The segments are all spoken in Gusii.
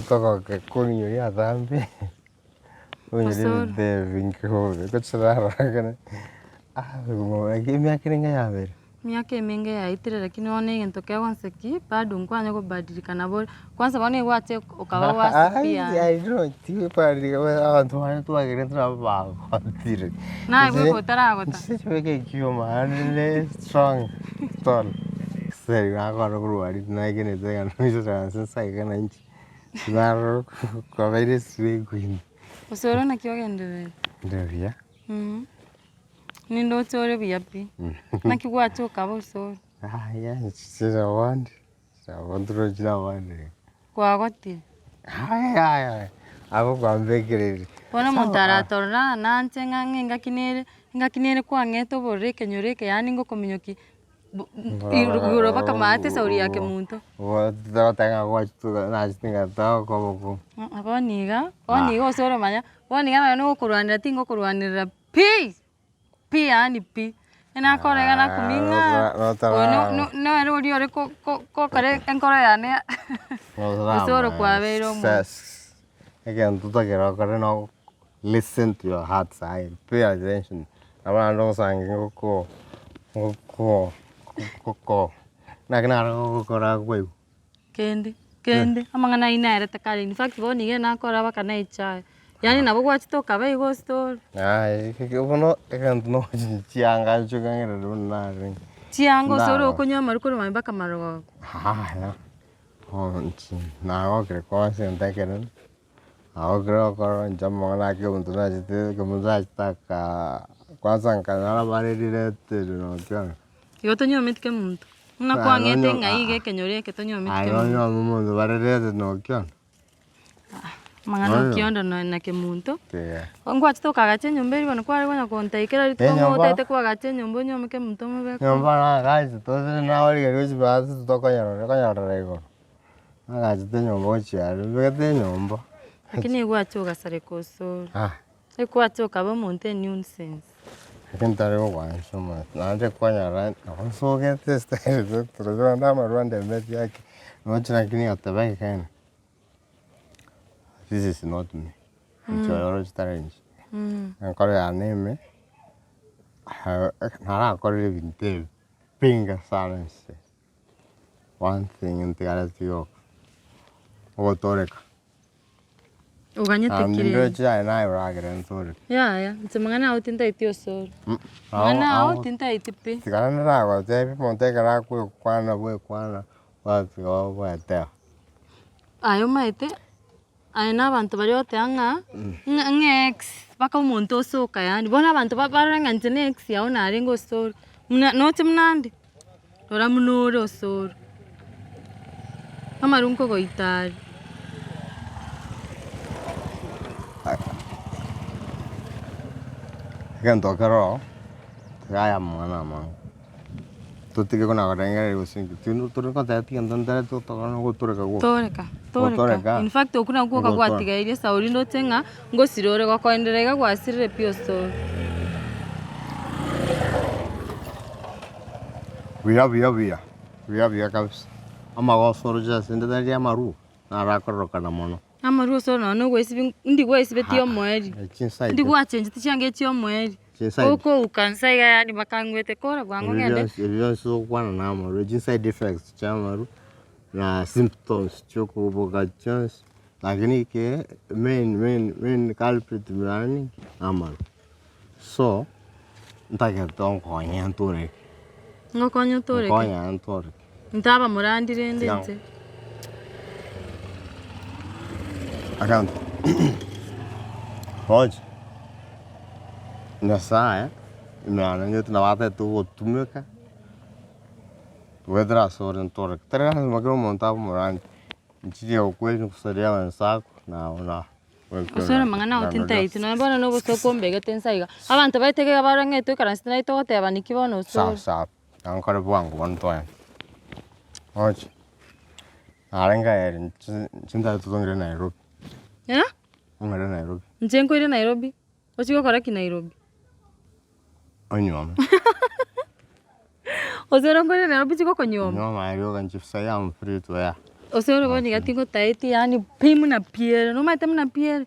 Kogoka kong'inyori atambe, kong'inyori Osoro. ebinto ebinge bobe, gochirarora emiaka erenge yabere. Emiaka emenge yaetire lakini bono egento kegonsekia bado nkwanya kobadilika nabo kwanza bono egwacha okaba gwasipia. Abanto bande twagerete nabo bagotire. Naye bweka otaragota. Inche chibeke ekioma naende strong tall. Seri nakora korwa aria naegenete ng'a noisaranse nsa iga na inche, narora kwabeire esibegu ime. Gose ore naki ogendererete? Inde buya. Nindoche ore buya pi, naki gwacha okaba ase ore? Yaya inche nabande, nabo nroche nabande. Kwagotire. Yaya abwo kwambekereire. Bono omonto aratorora nanche ng'a ng'a engaki nere, engaki nere kwang'ete obororo ekenyoro eke yaani ngokominyokia igoro mpaka maate esauri ya kemunto. Bono iga, bono iga ase oromanya, bono iga nonye nogokorwanera tingokorwanerera pi, pi yaani pi, onye nakora iga nakumia ng'a oyo no- no- nere oria ore ko- ko- kokora enkoro yane ase oro kwabeire omonto. Egento totagete okore no listen to your heart sahi, pay attention, nabo naende ogosangi ngoko ngoko ngoko naki naro gokora kwaigwa. Kende, kende, amang'ana ayio naerete kare, in fact bono iga nakora mpaka na echae, yaani nabo gwachete okaba igo ase ore. Yaya bono egento nochi chianga nchoka ng'erere buna narenge. Chianga ase ore okonywa amarwa korwa mambia mpaka marogoba. Yaya, bono inche nagokire kwanza egento ekenene. Nagokire gokora inche amang'ana ake omonto nachete omonto nachete akaa kwanza nkanyora bare related nokiona. Igo tonyuometi kemonto, buna kwang'ete ng'ai iga ekenyoro eke tonyuometi Aye kemonto. nonyuome omonto bare related nokiona. Amang'ana okiondo nonya na kemonto, Tiga. ngwachete okagacha enyomba eria bono kware konya kontaikera rituko Enyomba? ng'otaete kwagacha enyomba onyuome kemonto omobeke. Nyomba nagachete tose naorigereria chibahati titokonyora konyorera igoro. Nagachete enyomba gochia aria, mbegete enyomba. Lakini egwacha ogasareka osoro, Ah. ekwacha okaba omonto a nuisance. Lakini tari gokwancha omonto, naende kwanyora nabo nsogete estyle gose naende amarwa ndemeti ake, noche lakini goteba ekeene, this is not me, inche oyo oroche tari inche. Enkoro yane ime, narakorire ebinto ebi binge sana inse. One thing ntigareti yoka, ogotooreka. Oganyete Naende ki rende? ndoche aye naye oragere ntooreke. Yaya, inche mang'ana ao tintaeti osoro. Mang'ana ao tintaeti pi. Tiga naende nagotebia omonto ekero akoekwana bwekwana, gwatiga ogweteba. Aye omanyete, aye na abanto baria ogoteba ng'a, ng'a ng'a ex, mpaka omonto osoka yaani, bono abanto ba- barore ng'a inche na ex yao narenge osoro, buna noche buna ande. Rora buna ore osoro, amarwa nkogoita are. Egento ekero oo, tiga aya amang'ana amange, totige kona korengereria gose inki, tinde tore goteba egento ntere totokore nogotoreka gwoka. Toreka, toreka, Gotoreka. in fact okwo nakwo gwoka Gotora. gwatigairie esauri ndoche ng'a ngosira ore gokoenderera iga gwasirire pi osoro. Buya buya buya, buya buya kabisa, amagoso oroche ase inde tari amarwa, naro akororokana mono. Amarwa osoro nonya na ogoesibia ndi gwaesibetie omoerio, Chinside. ndi gwachengetie chianga echia omoerio, Chinside. okouka nsa iga yaani bakang'wete kora bwango Ebi ng'ende. bionsi ebi bionsi togokwana na amarwa, chinside effects chia amarwa, na symptoms chia okoboka chionsi, lakini eke main main main culprit nani amarwa. So, ntagete onkonye ntoreke. Ngokonye otoreke? Nkonya ntoreke. Ntaba morandi rende inche. Akanto roche, Nyasaye ime yane nabo atagete gogotumeka, goetera asore ntoreke. Tari lasima kera omonto abe omorandi, inchiri okweri gosaria abensako na na. Ase ore amang'ana ao tintaeti, nonya bono na obosoku ombegete inse aiga. Abanto baito iga bareng'ete toikaranse naye togoteba niki bono ase Sawa ore. sawa, na nkore bwango bono togende. Oche, narenge ere inche inche ntari totongire Nairobi. Eh? Ong'ire Nairobi. Inche nkoire Nairobi, ochie gokora ki Nairobi? Onyuome. Gose ore nkoire Nairobi ochie gokonyuoma? Nyuoma aye rioka inche sai am free to wear. Ase ore bono iga tingotaeti yaani pi buna pi ere, nomanyete buna pi ere?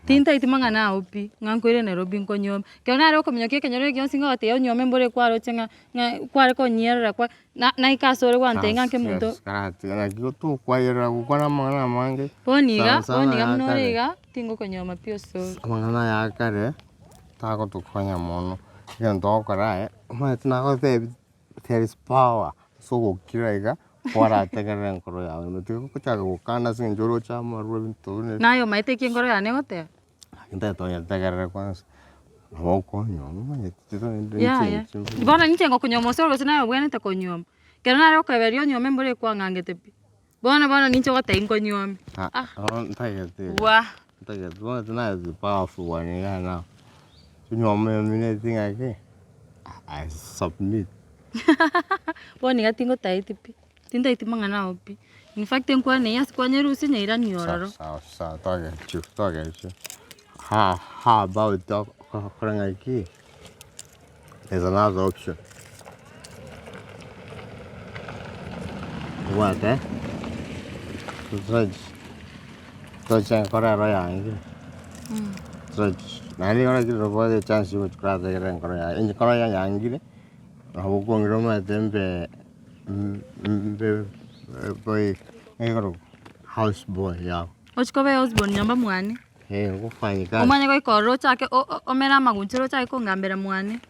Tintaeti mang'ana ao pi, ng'a nkoire Nairobi nkonyuome. Ekero nare okominyokia ekenyoro eke gionsi ngogotebia onyuome mbore kwaroche ng'a ng'a kware konyierera kwa na naika ase ore gwantebia ng'a nkemonto. Naki tokwaerera gokwana amang'ana amange, Bono iga, sana sana bono iga ya buna ore kare. iga, tingokonyuoma pi ase ore. Amang'ana aya kare, tagotokonya mono, egento ogokora aye, omanyete nagotebi there is power ase ogokira iga, kwarategerere enkoro yago ime, tiga gochaka gokana ase eng'encho oroche amarwa ebinto buna ebi. Naye omanyete eki enkoro yane egoteba? Ntagete onyetegerere kwanza, nabo okonywa omanyete Yaya, bono inche ngokonyuoma ase ore gose naye obwenerete konyuoma, ekero nare gokoebereria onyuome mbore kwang'angete pi, bono bono ninche ogotebia nkonyuome ah. Ntagete Wah. ntagete bono tonight is powerful one iga now, nyuoma emineti ng'aki, I submit. Bono iga tingotaeti pi, tintaeti mang'ana ao pi, in fact enkwana eyio ase kwanyerusia nyairani ororo. Sawa sawa twagechiwa twagechiwa, how how about tokore ng'aki, there's another option. Obwate, tochi toche enkoro ero yange, tochi naende ekero kire obwate echance ya gochi korategerera enkoro yaye, enkoro yaye yangire, nabo okong'ira omanyete mbe mbe boy ekorokwa house boy yago. Ochie koba ehouse boy nyomba mwane. Eh, ngofanya kazi. Omanye goika ororo ochake o- o- omere amagunchara ochake kongambera mwane,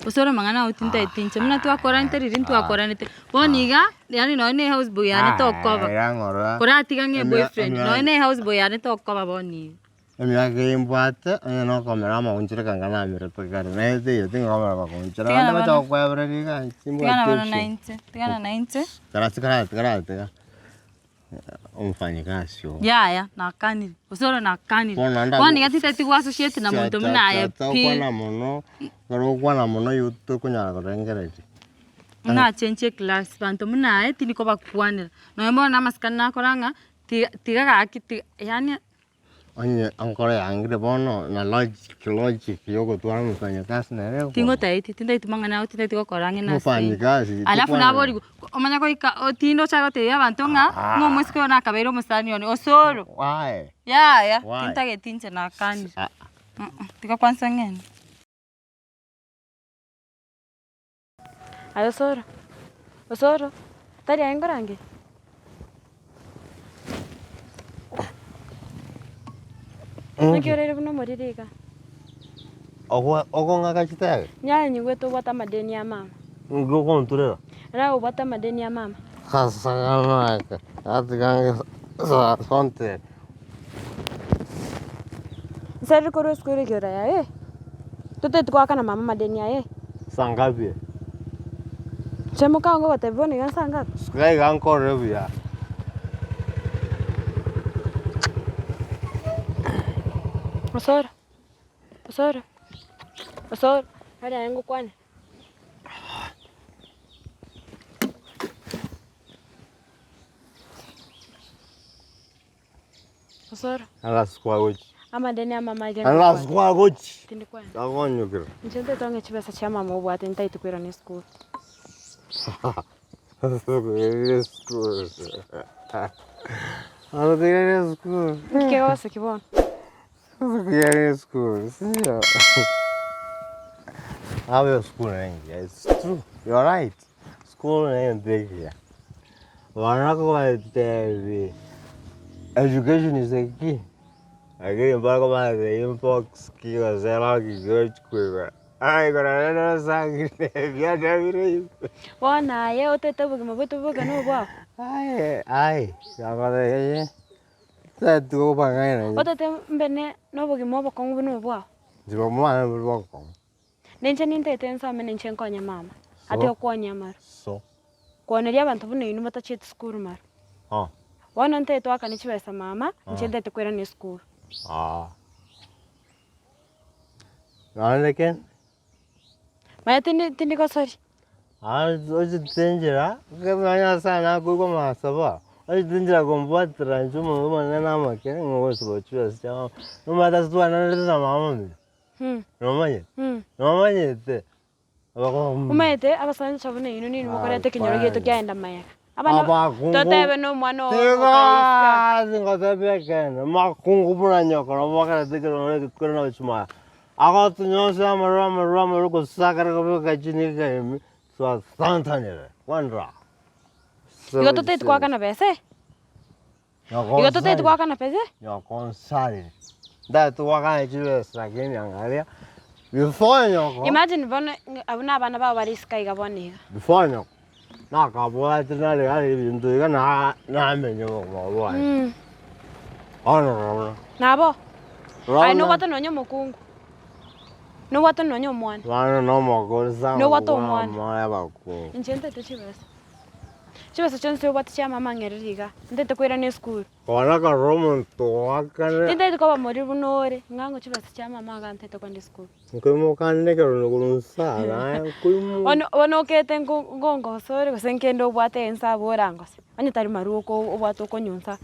gose ore amang'ana ao tintaeti inche, buna twakoranete riria ntwakoranete, bono iga, yaani nonye na ehouse boy yane tokoba, Era ng'ora. koratiga ng'a Emia- eboyfriend, emia- nonye na ehouse boy yane tokoba bono iga. Emiaka eye mbwate, onye nokomera amagunchara kanga namerete kare, naye teiyo tingomera magunchara, Tigana abande bono. bacha gokoebereria iga Tigana timbwati bono option. nainche, tigana nainche. Karasi karati karatiga, omofanyikazi oo. Yaya, nakanire, gose ore nakanire. Bono naende Bono abwo- iga titeti go associate na monto buna aye pi. Tokwana mono, ekero ogokwana mono igo tokonyara korengereria. Nachenchie eclass, banto buna aye tindi kobakwanera, nonye bono na amasikani nakora ng'a tiga tiga gaki tiga yaani. Onye enkoro yangire bono na logic logic ya ogotwara omofanyakazi nere ekobua. Tingotaeti, tintaeti mang'ana ao tintaeti gokora ang'e na ase Omofanyikazi Alafu tikwana- naborigwe, omanye goika otinde ochake gotebia abanto ng'a, ng'a omosike oyo nakabeire omosani one, osoro. Why? Yaya, Why? tintageti inche nakanire, Ah. tiga kwansa ng'ende. Aye osoro, osoro, tari aye nkorangeria? Naki oraire buna omoriri iga? Ogo ogong'aka chitebe? Nyaye nyigwete obwate amadeni ya mama. Inki ogonturera? Naye obwate amadeni ya mama. Kasaganaka, atigange sa sontere. Nserire korwa esukuru igoro yaye, toteti goakana mama amadeni aye. Saa ngapi? Inche moka ngogotebia bono iga nsaa ngapi? Suka iga nkorore buya. Osoro, osoro, osoro, aria aye ngokwane. Osoro. Alas kwagochi. Amadeni a mama aria Alas kwagochi. Tindi kwenda. Takonyokera. Inche ntaete ong'e chibesa chia mama obwate ntaete koirana esukuru. Koirana esukuru. Koirana esukuru. Nki kegoseki bono? Koirana esukuru, sindio? Abe esukuru nengiya, it's true, you're right. School nento ekiya. Bono kobatebi education is the key, lakini mpaka obaete inbox ki gose lock gochi koigora, araigora rende osangire ebianda bire ime. Bono aye otete obogima bwaito bobe na obwao. Aye aye, nagotebi totageti kobang'aina. Otete mbe ne na obogima obokong'u buna obwao. Inche omwana bori bokong'u. Ninche nintete nsome ninche nkonye mama, ati So. okonya amaro. So. Kooneria abanto buna inwe motachieti sukuru maro. Oh. Bono ntete oakane chibesa mama, inche ntete koirana esukuru. Ah. Naende kende? Manya tindi tindi gosoria. Ochete enchera, ekero Nyasaye nakoigwa amasabo, ochete enchera kombwatera inche omonto omonene amake, ng'a ogosaba chibesa chia mama, nomanyete ase twanarete na mama ominto. Nomanyete? Nomanyete? Omanyete abasacha buna inwe ninwe mokoreta ekenyoro giaito kiaenda mayega. Abana Abakungu. totebe na omwana oo okaisika. Tiga singotebia ekeene, makungu buna nyoko nabo bakerete ekero nore egekoro na gochimaya. Agotunyusa amarwa amarwa amarwa gosakera kobeka chinika ime, twasantanire, kwendera. Igo totaeti goakana besa eh? Igo totaeti goakana besa eh? Nyoko nsarire. Ntagete goakana chibesa lakini angaria, before nyoko. Imagine bono ng'a abwo na abana bao bare isiko iga bono iga. Before nyoko, nakabwate nare gari ebinto iga na namenye obogima bwane. Bono rora. Nabo? Aye Rora. nobwate nonye omokungu, nobwate nonye omwana. Bono nomokori sana Nobwate kobua omwana. amaya abakungu. Inche ntaete chibesa. Chibesa chionsi obwate chia mama ng'ereri iga, ntaete koirana esukuru. Bono akarora omonto oakane. Tintaeti koba moriri buna ore, ng'a ng'o chibesa chia mama iga ntaete kogenda esukuru. Nkoimoka nde ekero korwa inse aa naye nkoimoka. Bono bono okete nko ngongosa ore gose nkende obwate ense abwo orangose, onye tari marwa oko obwate okonywa inse aa.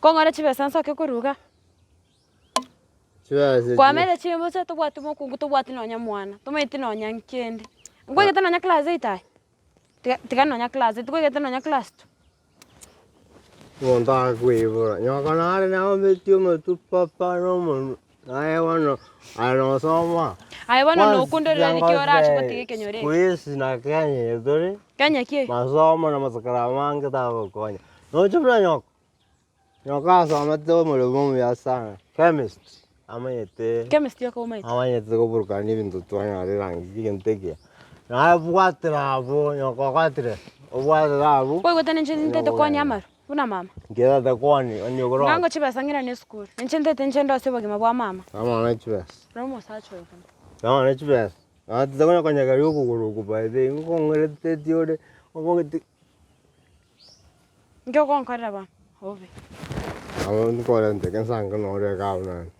Kong'ora chibesa nsoke korwa igaa. Chibesa echi. Kwamera chimbuche tobwati mokungu tobwati nonya mwana, tomaeti nonya nkende. Nkoigete nonya class eight aye? Tiga tiga nonya class eight, nkoigete nonya class two. Omonto akoibora, nyoka nare naometie omotwe papa na omonwe, naye bono aye nosoma. Aye bono nokundorera naki orache gotiga ekenyoro eke. Siku hizi na Kenya eye tore, Kenya ki eye? masomo na masakara amange tagokonya. Noche buna nyoko. Nyoka asomete omoremo omuya sana, chemist, amanyete Chemist yoka omanyete? amanyete koburukania ebinto twanyora erangi egento ekiya. Naye obwatire abwo, nyoka obwatire, obwatire abwo. Kwaigwete ninche nintete konya amaru buna mama? Nkerete koani onye Ng'a okorora. ng'o chibesa ng'irane esukuru, inche ntete inche ndose obogima bwa mama. Mama ne chibesa. Rora omosacha oyo bono. Mama ne chibesa. Naye konya konyegeria okogoro oko by the way, nkong'eretetie ore, okong'ete. Inki ogonkorera bono? Obobe. Nabo nkorente kensange nore iga abwo naende.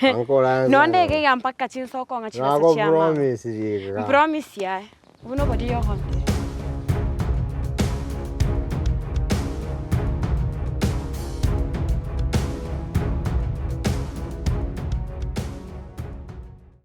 Ankore Nonde iga iga mpaka chinsa okong'a chibesa Nako chia mama. promise iga. Mpromise aye, obwo noboria ogontebia.